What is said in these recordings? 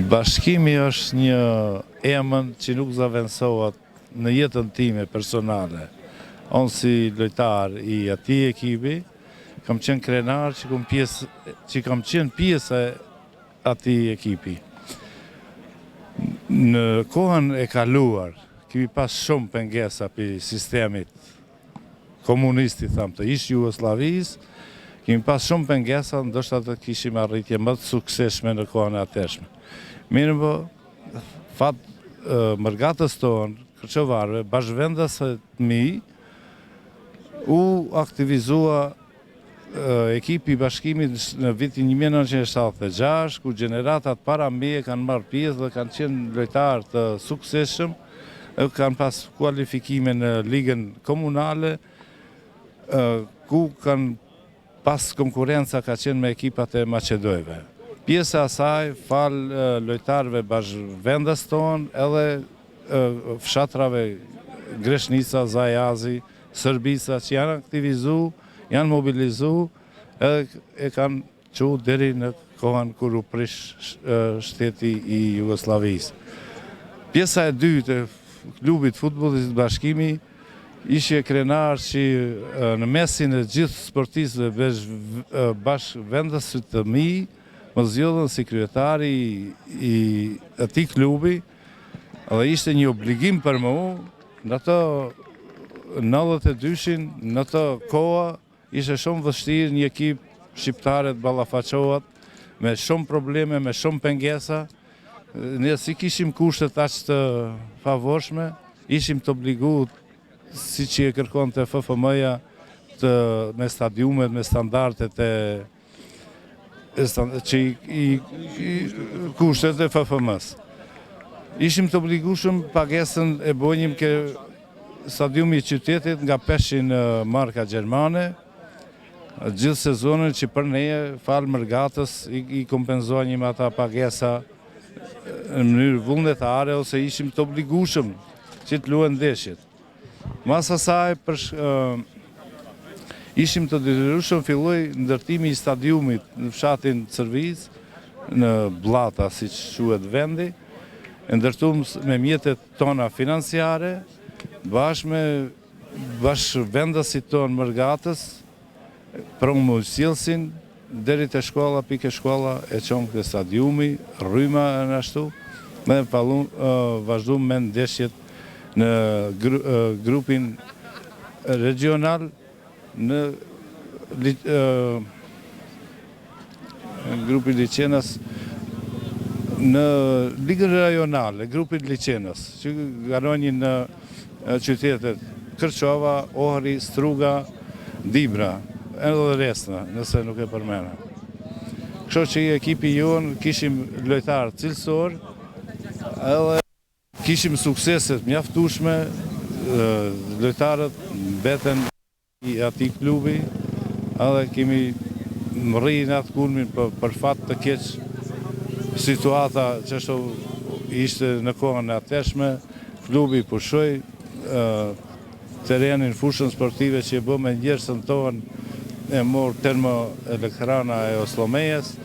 Bashkimi është një emën që nuk zavendësohet në jetën time personale. Unë si lojtar i atij ekipi, kam qenë krenar që kam pjesë që kam qenë pjesë e atij ekipi. Në kohën e kaluar kemi pas shumë pengesa prej sistemit komunist i thamë të ish Jugosllavisë, kemi pas shumë pengesa, ndoshta do të kishim arritje më të suksesshme në kohën e atëhershme. Mirëpo, falë mërgatës tonë, kërçovarëve, bashkëvendasve të mi, u aktivizua ekipi i Bashkimit në vitin 1976, ku gjeneratat para meje kanë marrë pjesë dhe kanë qenë lojtarë të suksesshëm, kanë pas kualifikime në ligën komunale, ku kanë pas konkurrenca ka qenë me ekipat e Maqedojve. Pjesa e asaj, falë lojtarëve bashkëvendas tonë, edhe fshatrave Greshnica, Zajazi, Sërbica që janë aktivizu, janë mobilizu edhe e kanë çu deri në kohën kur u prish shteti i Jugosllavisë. Pjesa e dytë e klubit futbollit Bashkimi ishe krenar që në mesin e gjithë sportistëve bashkëvendasit të mi më zgjodhën si kryetari i atij klubi dhe ishte një obligim për mu Në ato 92-shin, në ato kohë, ishte shumë vështirë një ekip shqiptare të ballafaqohet me shumë probleme, me shumë pengesa. Ne s'i kishim kushtet aq të favorshme, ishim të obligu siç e kërkonte FFM-ja të me stadiumet, me standardet e që i kushtet e FFM-së. Ishim të obligushëm pagesën e bojnim ke stadiumi i qytetit nga 500 marka gjermane, gjithë sezonin që për ne, falë mërgatës, i kompenzonim ata pagesa në mënyrë vullnetare ose ishim të obligushëm që të luen ndeshjet. Mas asaj për ishim të detyrueshëm filloi ndërtimi i stadiumit në fshatin Cërvicë, në Bllata siç quhet vendi, e ndërtum me mjetet tona financiare, bashkë me bashkëvendasit tonë mërgatës, prumë ujësjellësin, Deri te shkolla, pikë shkolla, e çon te stadiumi, rryma e ashtu, dhe vazhdum me ndeshjet në grupin regjional në grupin liqenas në ligën rajonale, grupin liqenas, që garonjin në qytetet Kërçova, Ohri, Struga, Dibra, edhe Resna, nëse nuk e përmena. Kështu që ekipi jonë kishim lojtarë cilësor, edhe kishim suksese të mjaftueshme, lojtarët mbeten i atij klubi, edhe kemi mrri në atë kulmin, për, për fat të keq situata që ashtu ishte në kohën e atëhershme, klubi pushoi terrenin, fushën sportive që e bë me djersën tonë e mor termoelektrana e Osllomejes,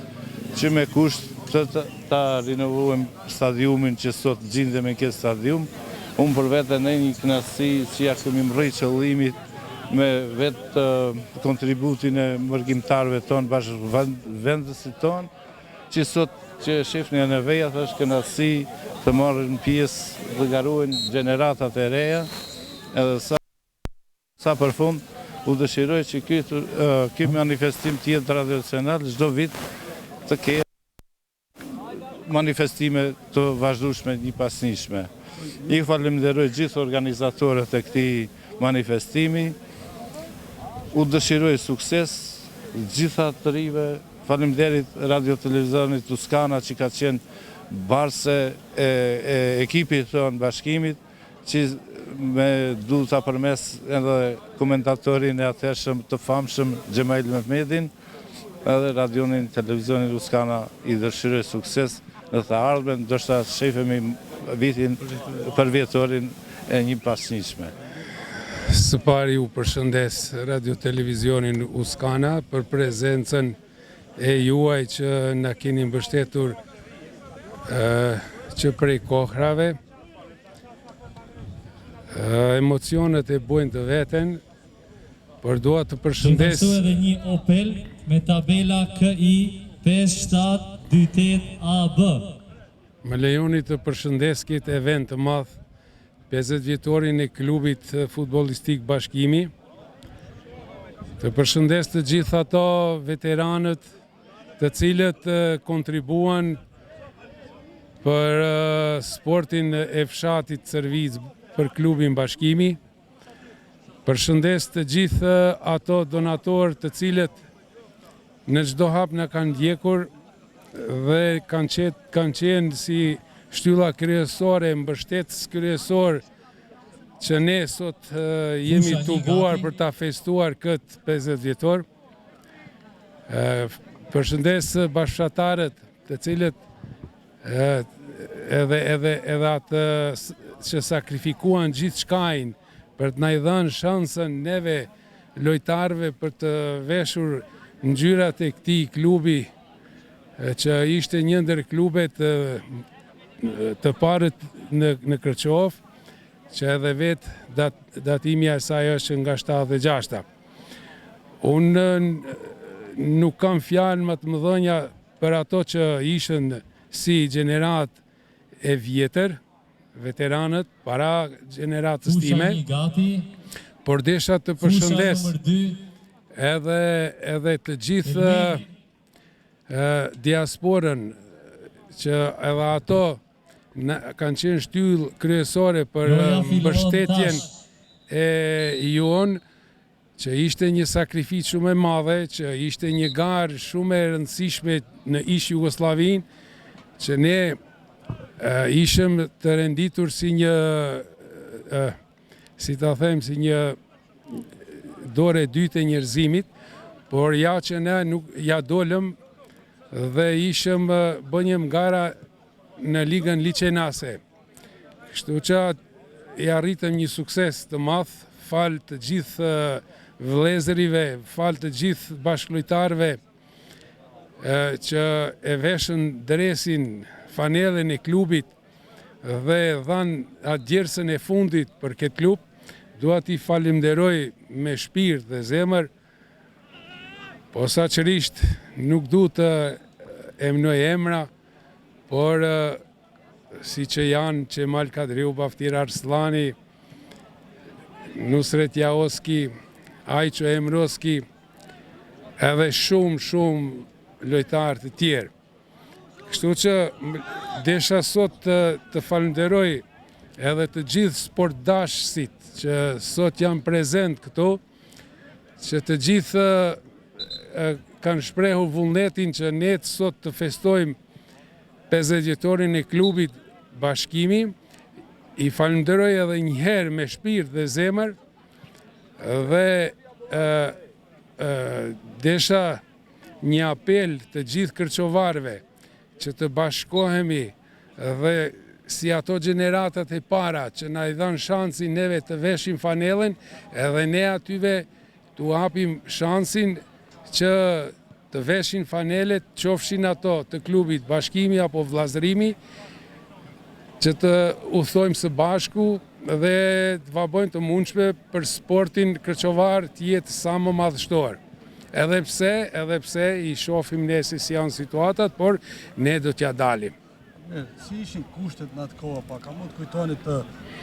që me kusht të ta rinovojmë stadiumin që sot gjindemi në këtë stadium. Unë për vete në një kënaqësi që ja kemi mrri qëllimit me vetë kontributin e mërgimtarëve tonë, bashkëvendësit tonë, që sot që e shifni në vejat është kënaqësi të marrin pjesë dhe garuajnë gjeneratat e reja, edhe sa Sa për fund, u dëshiroj që ky ky manifestim të jetë tradicional çdo vit. të ketë manifestime të vazhdueshme njëpasnjëshme. I falënderoj gjithë organizatorët e këtij manifestimi, u dëshiroj sukses gjitha të rinjve, faleminderit Radio Televizionit Uskana që ka qenë bartëse e ekipit tonë Bashkimit, që me du ta përmend edhe komentatorin e atëhershëm të famshëm Xhemail Mehmedin, edhe radionin, televizionin Uskana i dëshiroj sukses në të ardhmen, ndoshta shifemi vitin përvjetorin e njëpasnjëshme. Së pari u përshëndes Radio Televizionin Uskana për prezencën e juaj që na keni mbështetur që prej kohrave. Emocionet e bojnë të veten, por dua të përshëndes. Gjithashtu edhe një Opel me tabela KI 5728 AB. Më lejoni të përshëndes këtë event të madh, 50 vjetorin e klubit futbollistik Bashkimi. Të përshëndes të gjithë ato veteranët të cilët kontribuan për sportin e fshatit Cërvicë për klubin Bashkimi. Përshëndes të gjithë ato donatorë të cilët në çdo hap na kanë ndjekur dhe kanë qenë, kanë qenë si shtylla kryesore, mbështetës kryesor që ne sot jemi tubuar për ta festuar këtë 50 vjetor. Përshëndes bashkëfshatarët të cilët edhe edhe edhe atë që sakrifikuan gjithçkajn për të na i dhënë shansën neve lojtarëve për të veshur ngjyrat e këtij klubi që ishte një ndër klubet të parët në në Kërçovë, që edhe vetë dat, datimi i saj është nga 76-a. Unë nuk kam fjalë më të mëdhenja për ato që ishin si gjeneratë e vjetër, veteranët para gjeneratës time, por desha të përshëndes edhe edhe të gjithë diasporën që edhe ato kanë qenë shtyllë kryesore për mbështetjen e jonë, që ishte një sakrificë shumë e madhe, që ishte një garë shumë e rëndësishme në ish Jugosllavinë, që ne ishim të renditur si një, si ta them, si një dorë e dytë e njerëzimit, por ja që ne nuk ja dolëm dhe ishëm bënjëm gara në Ligën Liqenase. Kështu që i arritëm një sukses të madh, falë të gjithë vëllezërive, falë të gjithë bashkëlojtarëve që e veshën dresin, fanellën e klubit dhe dhanë atë djersën e fundit për këtë klub, dua t'i falenderoj me shpirt dhe zemër, posaçërisht nuk du të emnoj emra, por si që janë Qemal Kadriu, Baftir Arslani, Nusret Jaoski, Ajço Emroski, edhe shumë, shumë lojtarë të tjerë. Kështu që desha sot të, të falënderoj edhe të gjithë sportdashësit që sot janë prezent këtu, që të gjithë kanë shprehur vullnetin që ne sot të festojmë 50 vjetorin e klubit Bashkimi, i falënderoj edhe një herë me shpirt dhe zemër dhe e, e, desha një apel të gjithë kërçovarëve që të bashkohemi dhe si ato gjeneratat e para që na i dhanë shansin neve të veshim fanellën, edhe ne atyve t'u hapim shansin që të veshin fanelet, qofshin ato të klubit Bashkimi apo Vllazërimi, që të udhëtojmë së bashku dhe të va bëjmë të mundshme për sportin kërçovar të jetë sa më madhështor. Edhe pse, edhe pse i shohim ne se si janë situatat, por ne do t'ja dalim. Mirë, si ishin kushtet në atë kohë, pak a mund të kujtoni të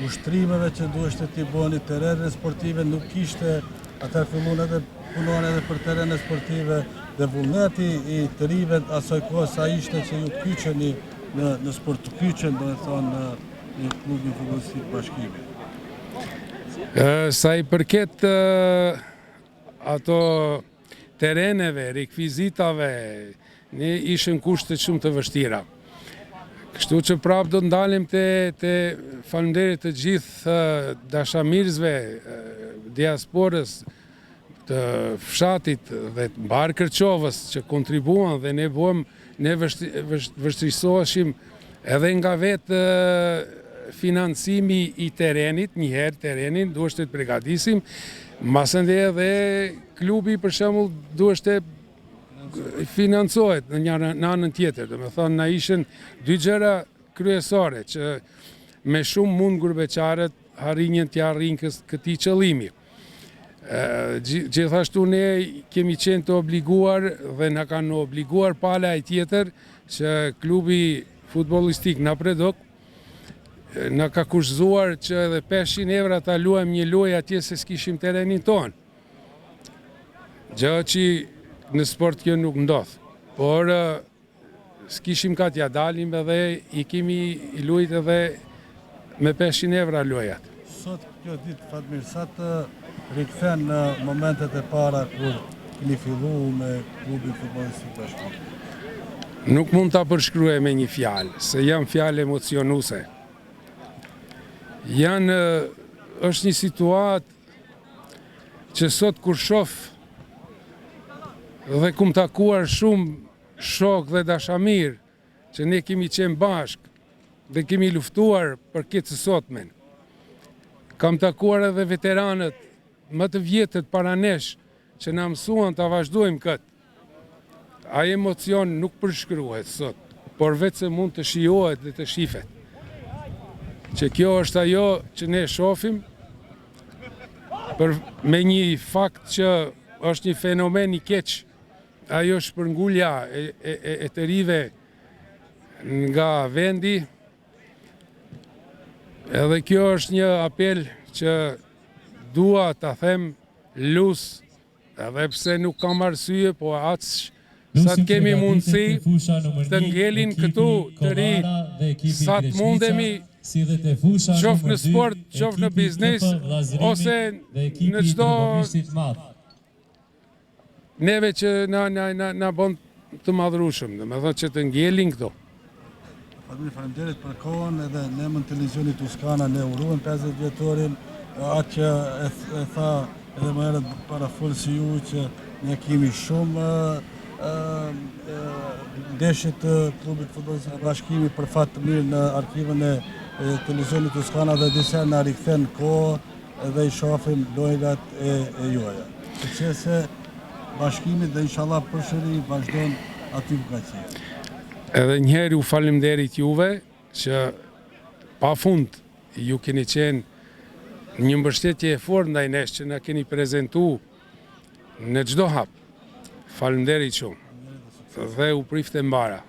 ushtrimeve që duheshte t'i bëni, terrene sportive nuk kishte, atëherë fillun edhe punon edhe për terrene sportive. Dhe vullneti i të rinjve të asaj kohe sa ishte që ju kyçeni në në sport të kyçen, domethonë në në klubin futbollistik Bashkimi. Sa i përket ato terreneve, rekvizitave, ne ishin kushte shumë të vështira. Kështu që prapë do të ndalem te, te faleminderit të gjithë dashamirësve, diasporës, të fshatit dhe të mbarë Kërçovës që kontribuan dhe ne buam, ne vështirësoheshim edhe nga vetë financimi i terrenit, njëherë terrenin, duheshte të pregadisim, masandej edhe klubi për shembull duheshte financohet në një në anën tjetër, domethonë na ishin dy gjëra kryesore që me shumë mund gurbeçarët arrijnë t'ia arrijnë këtij qëllimi. Gjithashtu ne kemi qenë të obliguar dhe na kanë obliguar pala e tjetër që klubi futbollistik Napredok na ka kushtëzuar që edhe 500 evra ta luajmë një lojë atje se s'kishim terrenin tonë. Gjë që në sport kjo nuk ndodh. Por S'kishim ka t'ia dalim edhe i kemi lujt edhe me 500 evra lojat. Sot kjo ditë Fatmir sa të rikthen në momentet e para kur keni fillu me klubin futbollistik Bashkimi? Nuk mund ta përshkruaj me një fjalë, se janë fjalë emocionuse. Janë, është një situatë që sot kur shof dhe kum takuar shumë shokë dhe dashamirë që ne kemi qenë bashkë dhe kemi luftuar për këtë të sotmen. Kam takuar edhe veteranët më të vjetër para nesh që na mësuan ta vazhdojmë këtë. Ai emocion nuk përshkruhet sot, por veçse mund të shijohet dhe të shifet. Që kjo është ajo që ne shofim për me një fakt që është një fenomen i keq Ajo shpërngulja e, e, e, e të rive nga vendi, edhe kjo është një apel që dua ta them lus, edhe pse nuk kam arsye, po aq sa të kemi mundësi të ngelin këtu të ri, sa të mundemi, qoftë në sport, qoftë në biznes, ose në çdo Neve që na, na, na, na bon të madhrushëm, domethonë që të ngelin këto. Fatmir, faleminderit për kohën edhe në emër të televizionit Tuskana ne urojmë 50 vjetorin, atë që e, e tha edhe më herët parafolësi juaj që ne kemi shumë ndeshje të klubit futbollistik Bashkimi për fat të mirë në arkivën e televizionit Tuskana dhe disa na rikthen kohë edhe i shofim lojrat e, e juaja. Suksese Bashkimit dhe inshallah përsëri vazhdon aty ku ka qenë. Edhe njëherë ju faleminderit juve që pa fund ju keni qenë një mbështetje e fortë ndaj nesh që na keni prezentu në çdo hap. Faleminderit shumë. Dhe u priftë e mbara.